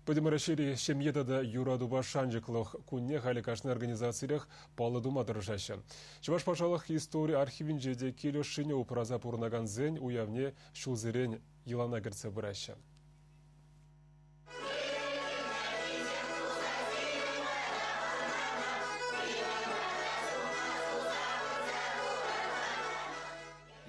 Пӗтӗм Раҫҫейри ҫемье тата юратупа шанчӑклӑх кунне халӗ кашни организацирех паллӑ тума тӑрӑшаҫҫӗ. Чӑваш патшалӑх истори архивӗнче те кил ӑшшине упраса пурӑнакансен уявне ҫулсерен йӑлана кӗртсе пыраҫҫӗ.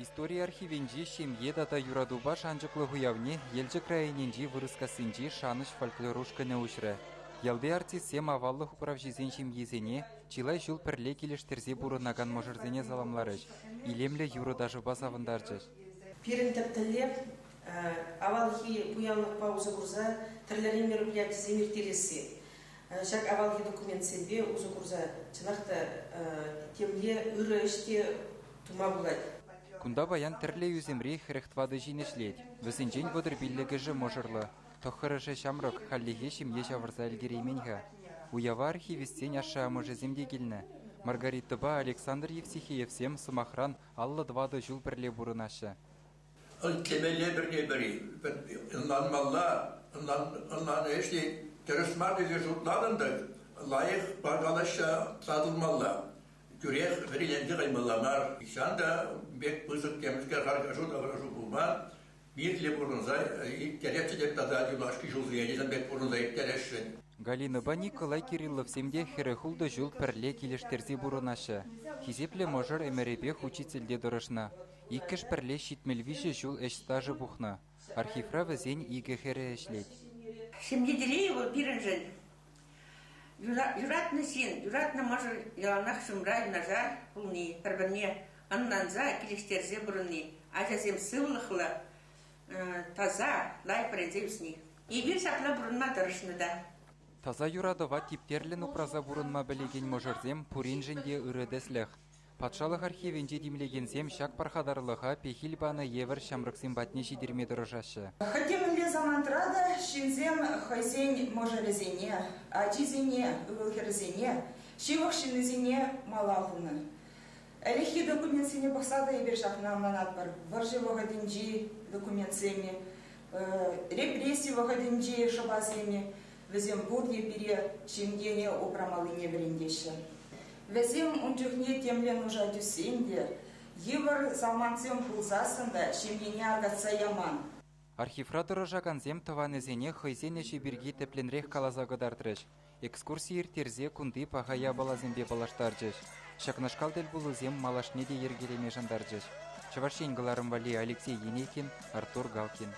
Истори архивӗнчи ҫемье тата юратупа шанчӑклӑх уявне Елчӗк районӗнчи Вырӑскассинчи «Шанӑҫ» фольклор ушкӑнӗ уҫрӗ. Ялти артистсем аваллӑх управҫисен ҫемйисене чылай ҫул пӗрле килӗштерсе пурӑнакан мӑшӑрсене саламларӗҫ, илемлӗ юрӑ-ташӑпа савӑнтарчӗҫ. Пирӗн тӗп тӗллев авалхи пуянлӑхпа усӑ курса тӗрлӗрен мероприятисем ирттересси. Ҫак авалхи документсемпе усӑ курса чӑнах та темле ырӑ ӗҫ те тума пулать. Кунта паян тӗрлӗ ӳсӗмри 44 ҫын ӗҫлет. Вӗсенчен 35-ӗшӗ мӑшӑрлӑ, тӑххӑрӑшӗ ҫамрӑк, хальлӗхе ҫемье ҫавӑрса ӗлкӗреймен-ха. Уява архивистсен ашшӗ-амӑшӗсем те килнӗ. Маргаритӑпа Александр Евстихеевсем, сӑмахран, 54 ҫул пӗрле пурӑнаҫҫӗ. Итлемелле пӗрне-пӗри, ӑнланмалла, ӑнланнӑ ӗҫ тӗрӗс мар тесе шутлатӑн-тӑк, лайӑх калаҫса татӑлмалла. Тӳрех вӗриленсе каймалла мар. Нихҫан та пек пысӑк темскер харкашу таврашу пулман. Мирлӗ пурӑнса ирттересчӗ те тата юлашки ҫулсене те пек пурӑнса ирттересшӗн. Галинӑпа Николай Кирилловсем те 46 ҫул пӗрле килӗштерсе пурӑнаҫҫӗ. Хисеплӗ мӑшӑр ӗмӗрӗпех учительте тӑрӑшнӑ. Иккӗш пӗрле 73 ҫул ӗҫ стажӗ пухнӑ. Архивра вӗсен икӗ хӗрӗ ӗҫлет. Ҫемье телейӗ вӑл пирӗншӗн. Юратнӑ ҫын, юратнӑ мӑшӑр яланах ҫумра юнашар пулни, пӗр-пӗрне ӑнланса, килӗштерсе пурӑнни, ачасем сывлӑхлӑ, таса, лайӑх вӗренсе ӳсни. Эпир ҫапла пурӑнма тӑрӑшнӑ та. Таса юратӑва типтерлӗн упраса пурӑнма пӗлекен мӑшӑрсем пуриншӗн те ырӑ тӗслӗх. Патшалӑх архивӗнче тимлекенсем ҫак пархатарлӑха пехил панӑ евӗр ҫамрӑксем патне ҫитерме тӑрӑшаҫҫӗ. Хӑть те мӗнле самантра та ҫынсем хӑйсен мӑшӑрӗсене, ачисене, ывӑл-хӗрӗсене, ҫывӑх ҫыннисене мала хунӑ. Ӗлӗкхи документсене пӑхса та эпир ҫакна ӑнланатпӑр. Вӑрҫӑ вӑхӑтӗнчи документсем-и, репресси вӑхӑтӗнчи шӑпасем-и, вӗсем пурте пире ҫемьене упрамаллине вӗрентеҫҫӗ. Вӗсем ун чухне темле нуша тӳссен те, йывӑр самантсем пулсассӑн та ҫемьене аркатса яман. Архивра тӑрӑшакансем тӑванӗсене хӑйсен ӗҫӗ пирки тӗплӗнрех каласа кӑтартрӗҫ, экскурси ирттерсе кунти паха япаласемпе паллаштарчӗҫ. Ҫакнашкал тӗлпулусем малашне те йӗркелеме шантарчӗҫ. Чӑваш Ен кӑларӑм валли Алексей Енейкин, Артур Галкин.